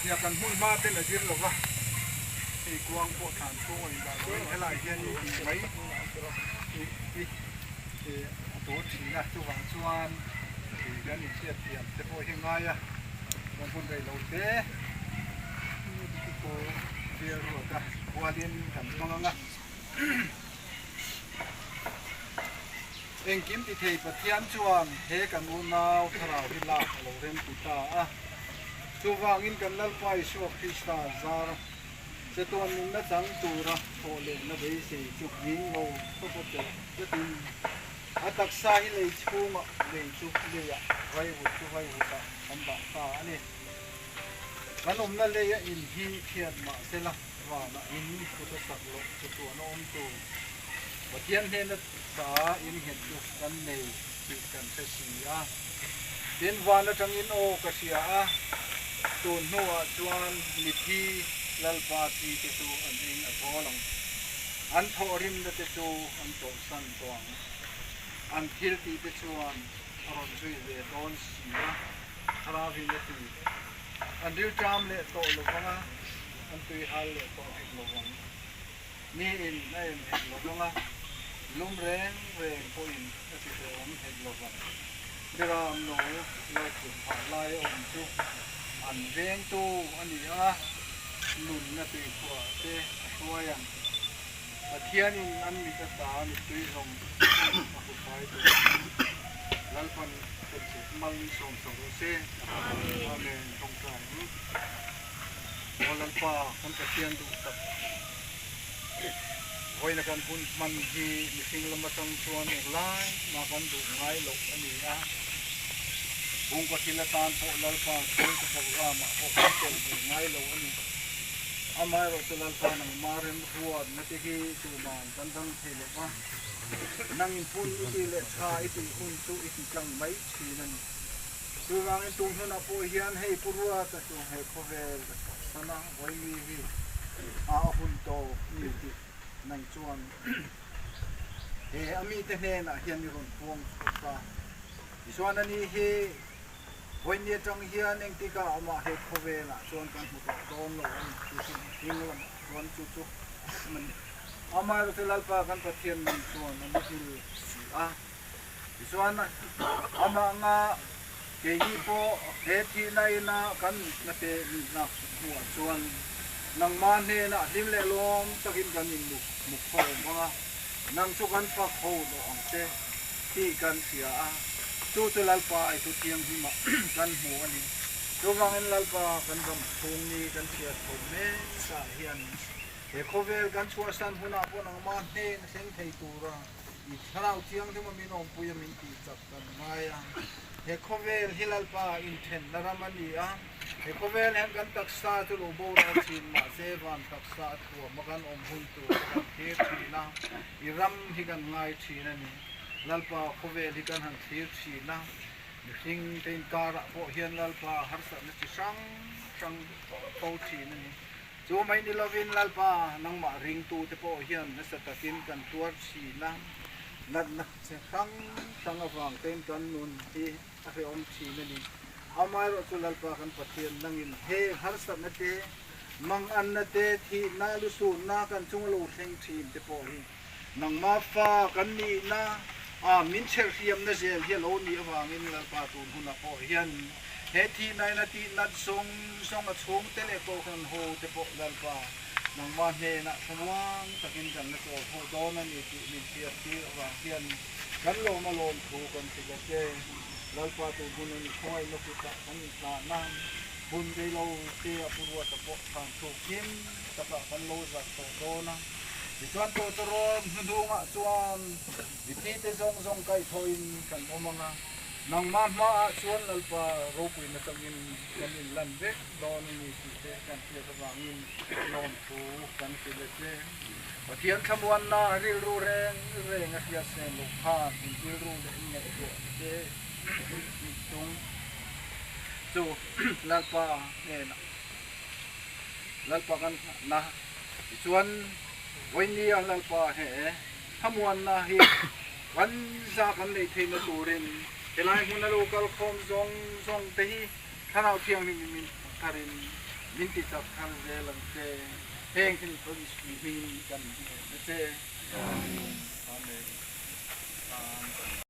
Nia kan hmun hma te la zir lova hei kuang pawh thlan chhung a indah lo in helai hian in tih mai hi a tur thin a chuvang chuan kan inhriat thiam te pawh hi ngai a kan hun rei lo te chu bial ruat a kualin kan hmang ang a. Engkim ti thei Pathian chuan he kan unau thlarau hi lak a lo rem ti ta a. Chuvangin kan Lalpa Isua Krista zar che tuan nunna chang tura thawh lehna beisei chu hming lo khawpa telh tlatin a taksa hi lei chhungah lei chu leiah vaivut chu vaivutah kan dah ta a ni. Kan awmna leia in hi thiat mah sela vanah in kut a sak loh chu tuan a awm tur. Pathian hnena ta innghet chu kan nei tih kan hre si a. Tin, van atangin aw ka hria a, tun hnuah chuan mithi Lalpa chi te chu an eng a thawl ang. An thawhrimna te chu an chawlhsan tawh ang. An thil tih te chuan a rawn zui ve dawn si a, Thlarauin a ti. An rilṭam leh tawh lo vang a, an tuihal leh tawh hek lo vang. Ni in a em hek lo vang a, lum reng reng pawhin a ti hrehawm hek lo vang. Biram no lo thut phah lai a awm chu an vengtu a ni ang a, nunna tuikhuah te a hruai ang. Pathianin an mit ata mittui zawng zawng a hufai tur a ni. Lalpan malsawm sak rawh se. Amen. Tawngtai ang. Aw Lalpa, kan Pathian duh tak vawiina kan hun hman hi mihring lam atang chuan englai mah kan duh ngai loh a ni a. Bungkaw thil atan pawh Lalpa chhungkaw programme ah pawh kan tel ve ngai lo a ni. Amaherawhchu Lalpa nangmah remruatna te hi tuman kan dang thei lo va, nangin hun i tih leh tha i tih hun chu i ti tlang mai thin a ni. Chuvangin tum hnunah pawh hian hei Pu Ruata chu he khawvel ka chhuahsan a, Vawimi hi a hun tawp ni tih nang chuan he a mite hnenah hian i rawn puang chhuak a. Tichuan ani hi Vawimi atang hian engtikah amah he khawvelah chuan kan hmu tawh dawn lo a ni. Chu chu hming lamah chuan chu chu a ni. Amaherawhchu Lalpa kan Pathian nang chuan a muhil si a. Tichuan, amah anga keini pawh he thihna ina kan na te nihna hmuhah chuan nangmah hnenah hlim leh lawm takin kan inmuk muk fo ang a, nang chu kan fak ho dawh ang che tih kan hria a, chu chu Lalpa i thu thianghlimah kan hmu a ni. Chuvangin Lalpa kan ram chhung ni kan hriat tho mek ah hian he khawvel kan chhuahsan hunah pawh nangmah hnen a thleng thei tura I thlarau thianghlim a min awmpui a min tih chak kan ngai a. He khawvel hi Lalpa inthenna ram a ni a. He khawvel hian kan taksa chu lo boral thin mahse van taksa a thuam a kan awm hun tur te kan thlir thin a. I ram hi kan ngai thin a ni. Lalpa khawvel hi kan han thlir thin a. Mihring te inkarah pawh hian Lalpa harsatna chi hrang hrang fo thin a ni. Chu mai ni lovin Lalpa nangmah ringtute pawh hian nasa takin kan tuar thin a, natna che hrang hrang avang tein kan nun hi a hrehawm thin a ni. Amaherawhchu Lalpa kan Pathian nangin he harsatna te, manganna te, thihna, lusunna kan chunga lo thleng thin te pawh hi. Nangma fa kan nihna a min chherhriamna zel hi a lo nih avangin Lalpa tun hunah pawh hian he thihnain a tihnat zawng zawng a chhungte leh kohhran ho te pawh Lalpa nangma hnenah thlamuang takin kan la chawl ho dawn a ni tih min hriattir avang hian kan lawm a lawm thu kan hrilh a che. Lalpa tun hun a ni khawngaihna kutah kan inhlahna hun reilo te a pu ruata pawh thlan thu kim takah kan lo zat tawh dawn a. Tichuan tawtawrawn hnuhnungah chuan mithite zawng zawng kaihthawhin kan awm ang a, nangmah hmaah chuan Lalpa ropuina changin kan inlan vek dawn a ni tih te kan hriat avangin lawmthu kan hrilh a che. Pathian thlamuanna rilru reng reng a hriat sen loh khan in rilru leh in ngaihtuah te chung chu Lalpa hnenah Lalpa kan nghahna Tichuan, vawinia Lalpa he thlamuanna hi kan za kan neih theihna turin helai hmuna lo kal khawm zawng zawng te hi Thlarau Thianghlim min tharin min ti chak thar zel ang che. Heng thil hming kan hmu che. Amen. Amen.